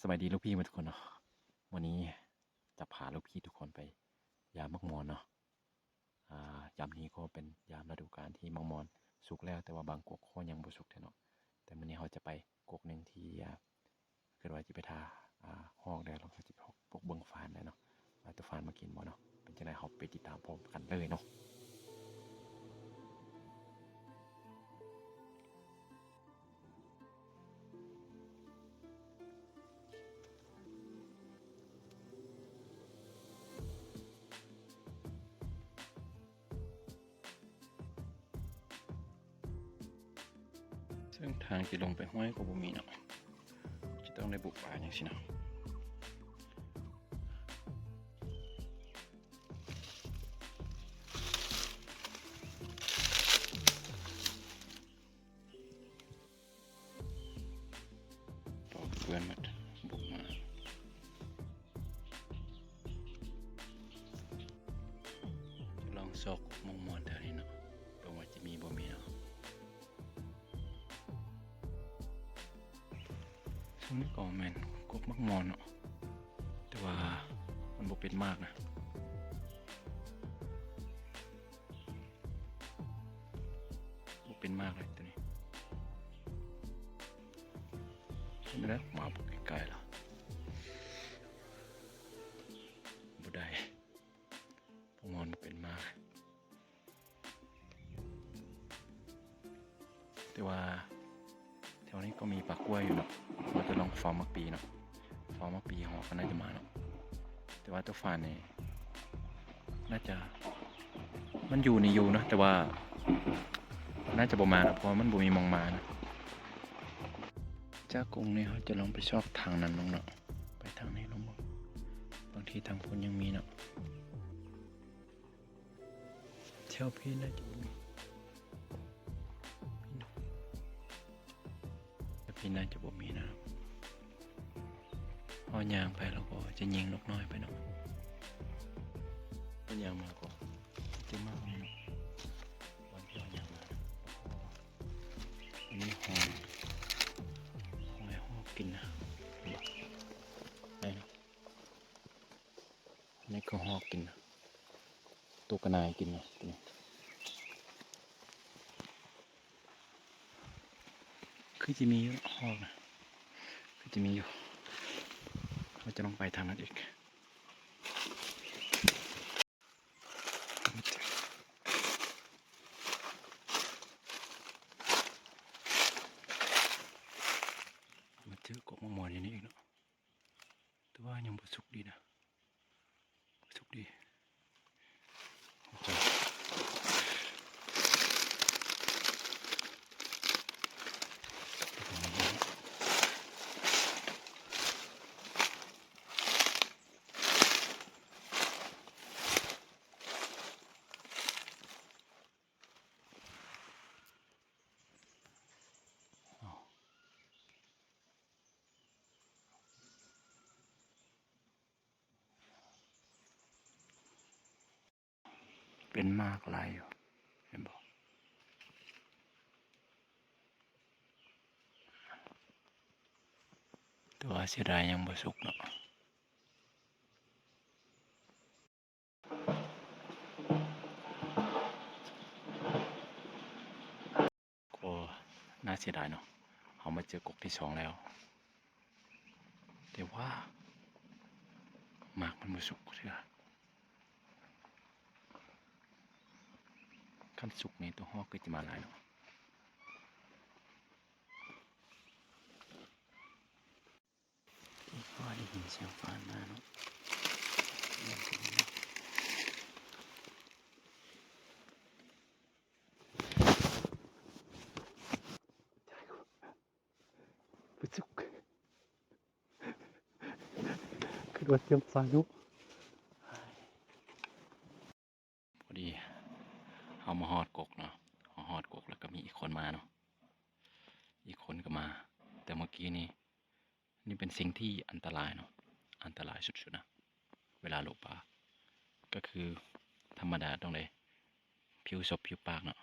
ສະບາຍດີລູກພີ່ໝົດທຸກຄົນເນາະ. ມື້ນີ້ຈະພາລູກພີ່ທຸກຄົນໄປຢາມໝາກມອນເນາະ. ອ່າ ຢາມນີ້ກໍເປັນຢາມລະດູການທີ່ໝາກມອນສຸກແລ້ວ, ແຕ່ວ່າບາງກົກກໍຍັງບໍ່ສຸກເທື່ອເນາະ. ແຕ່ມື້ນີ້ເຮົາຈະໄປກົກໜຶ່ງທີ່ ອ່າ ຄິດວ່າຈະໄປຖ້າ ອ່າ ຮອກແດ່ ແລ້ວກໍຈະໄປເບິ່ງຟານແດ່ເນາະ ວ່າໂຕຟານມາກິນບໍ່ເນາະ. ເປັນຈັ່ງໃດ ເຮົາໄປຕິດຕາມພ້ອມກັນເລີຍເນາະ. ເຊິ່ງທາງຈະລົງໄປຫ້ວຍກໍບໍ່ມີເນາະ, ຈະຕ້ອງໄດ້ບຸກປ່າຈັ່ງຊີ້ເນາະ. ປອກເປື້ອນໝົດ ບຸກມາ. ຈະລອງຊອກໝາກມອນແຖວນີ້ເນາະ, ເບິ່ງວ່າຈະມີບໍ່ມີເນາະ. ຊ່ວງນີ້ກໍແມ່ນກົກໝາກມອນເນາະ, ແຕ່ວ່າມັນບໍ່ເປັນໝາກນະ. ບໍ່ເປັນໝາກເລີຍໂຕນີ້. ເຫັນແລ້ວ ມາໃກ້ໆລະ ບໍ່ໄດ້ ເພາະມັນບໍ່ເປັນໝາກ. ແຕ່ວ່າແຖວນີ້ກໍມີປ່າກ້ວຍຢູ່ເນາະ, ວ່າຈະລອງຟາມໝາກປີເນາະ. ຟາມໝາກປີເຮົາກໍໜ້າຈະມາເນາະ, ແຕ່ວ່າໂຕຟານນີ້ໜ້າຈະ ມັນຢູ່ນີ້ຢູ່ເນາະ, ແຕ່ວ່າໜ້າຈະບໍ່ມາເນາະ ເພາະວ່າມັນບໍ່ມີໝ່ອງມາເນາະ. ຈາກກົງນີ້ເຮົາຈະລອງໄປຊອກທາງນັ້ນເບິ່ງເນາະ, ໄປທາງນີ້ລອງເບິ່ງ, ບາງທີທາງພຸ້ນຍັງມີເນາະ. ແຖວພີ້ໜ້າຈະບໍ່ມີ, ແຖວພີ້ໜ້າຈະບໍ່ມີນະ. ເຮົາຍ່າງໄປແລ້ວກໍຈະຍິງນົກນ້ອຍໄປເນາະ, ເຮົາຍ່າງມາກໍຈະມາເນາະ. ວັນທີ່ເຮົາຍ່າງມານະ ອັນນີ້ຫອຍ ຫອຍຮອກກິນນະ, ເຫັນບໍ່? ໄປເນາະ. ອັນນີ້ກໍຮອກກິນນະ, ໂຕກະນາຍກິນນະ. ຄືຊິມີຢູ່ຮອກນະ, ຄືຊິມີຢູ່. ເຮົາຈະລອງໄປທາງນັ້ນອີກ. ມາເຈີກົກໝາກມອນຢູ່ນີ້ອີກເນາະ, ແຕ່ວ່າຍັງບໍ່ສຸກດີນະ. ສຸກດີ. ເປັນໝາກຫຼາຍຢູ່ ເຫັນບໍ່? ແຕ່ວ່າເສຍດາຍຍັງບໍ່ສຸກເນາະ. ກໍໜ້າເສຍດາຍເນາະ, ເຮົາມາເຈີກົກທີສອງແລ້ວ ແຕ່ວ່າໝາກມັນບໍ່ສຸກເທື່ອ. ຄັນສຸກນີ້ໂຕຮອກຄືຈະມາຫຼາຍເນາະ. ພໍໄດ້ຍິນສຽງຟານມາເນາະ. ບໍ່ສຸກ ຄືວ່າສຽງຟານເນາະ. ພໍດີເຮົາມາຮອດກົກເນາະ, ເຮົາຮອດກົກແລ້ວກໍມີອີກຄົນມາເນາະ, ອີກຄົນກໍມາ. ແຕ່ເມື່ອກີ້ນີ້ ນີ້ເປັນສິ່ງທີ່ອັນຕະລາຍເນາະ, ອັນຕະລາຍສຸດໆນະ ເວລາເລາະປ່າ ກໍຄືທຳມະດາຕ້ອງໄດ້ຜິວສົບຜິວປາກເນາະ.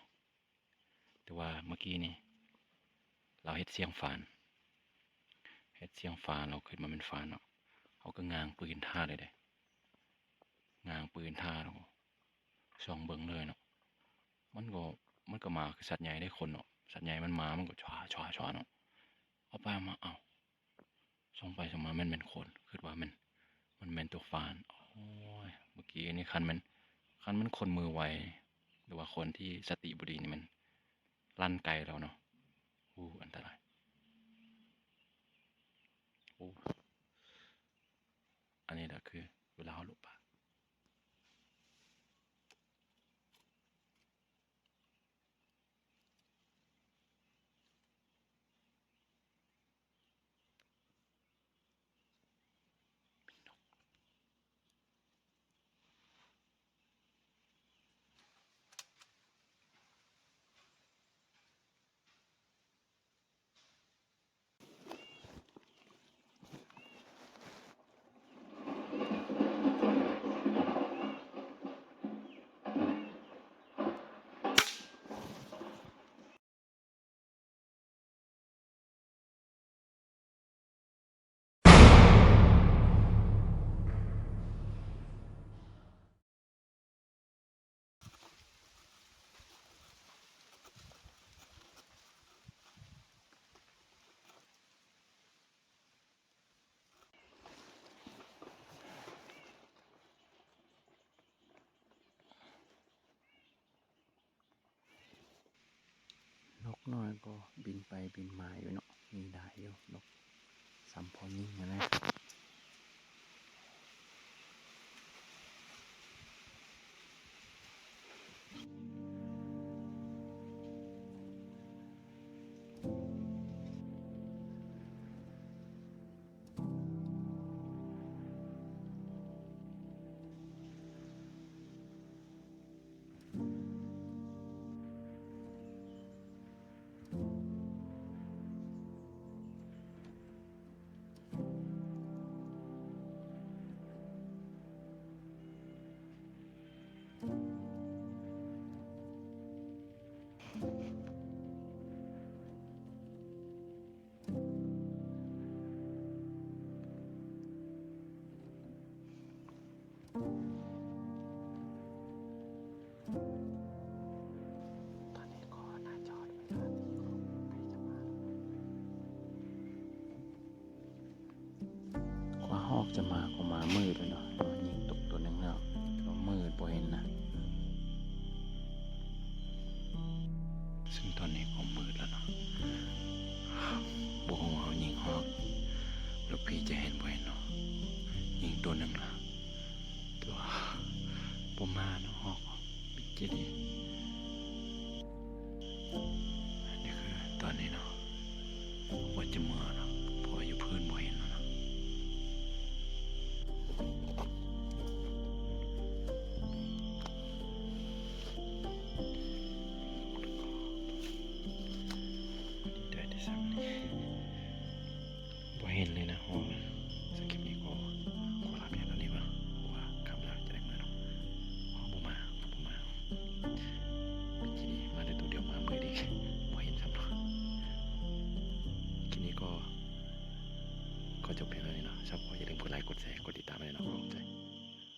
ແຕ່ວ່າເມື່ອກີ້ນີ້ລາວເຮັດສຽງຟານ, ເ ເຮັດສຽງຟ້າ ເຮົາຄິດວ່າແມ່ນຟ້າເນາະ ເຮົາກໍຫງ່າງປືນທ່າເລີຍເດ້ ຫງ່າງປືນທ່າ ແລ້ວກໍສ່ອງເບິ່ງເລີຍເນາະ ມັນກໍ ມັນກໍມາຄືສັດໃຫຍ່ເດ້ ຄົນເນາະ ສັດໃຫຍ່ມັນມາ ມັນກໍຊວາໆໆເນາະ ເອົາໄປເອົາມາ ເອົ້າ ສ່ອງໄປສ່ອງມາ ມັນແມ່ນຄົນ ຄິດວ່າມັນ ມັນແມ່ນຕົວຟານ ໂອ້ຍ ເມື່ອກີ້ນີ້ ຄັນແມ່ນ ຄັນແມ່ນຄົນມືໄວ ຫຼືວ່າຄົນທີ່ສະຕິບໍ່ດີນີ້ ມັນລັນໄກແລ້ວເນາະ ໂອ້ ອັນຕະລາຍ ໂອ້ ອັນນີ້ລະຄືເວລາເຮົາຫຼົບປາ. ນົກນ້ອຍກໍບິນໄປບິນມາຢູ່ເນາະ ມີຫຼາຍຢູ່ນົກ ສ່ຳພໍຍິງຫັ້ນນະ. ຕອນນີ້ກໍໜ້າຈອດເວລາທີ່ໄປຈະມາ ກວ່າຮອກຈະມາກໍມາມືດແລ້ວເນາະ ເພາະວ່າຍິງຕົກຕົວໜຶ່ງແລ້ວ ແຕ່ວ່າມືດບໍ່ເຫັນນະ. ຊຶ່ງຕອນນີ້ກໍມືດແລ້ວເນາະ ບໍ່ຮູ້ວ່າເຮົາຍິງຮອກ ລູກພີ່ຈະເຫັນບໍ່ເຫັນເນາະ ຍິງຕົວໜຶ່ງລະ ແຕ່ວ່າບໍ່ມາເນາະ ຮອກ ປິດເຈດີ ອັນນີ້ຄືຕອນນີ້ເນາະ ວ່າຈະເມືອເນາະ ເພາະວ່າຢູ່ພື້ນບໍ່ເຫັນແລ້ວເນາະ. ດີໃຈທີ່ສ່ຳນີ້.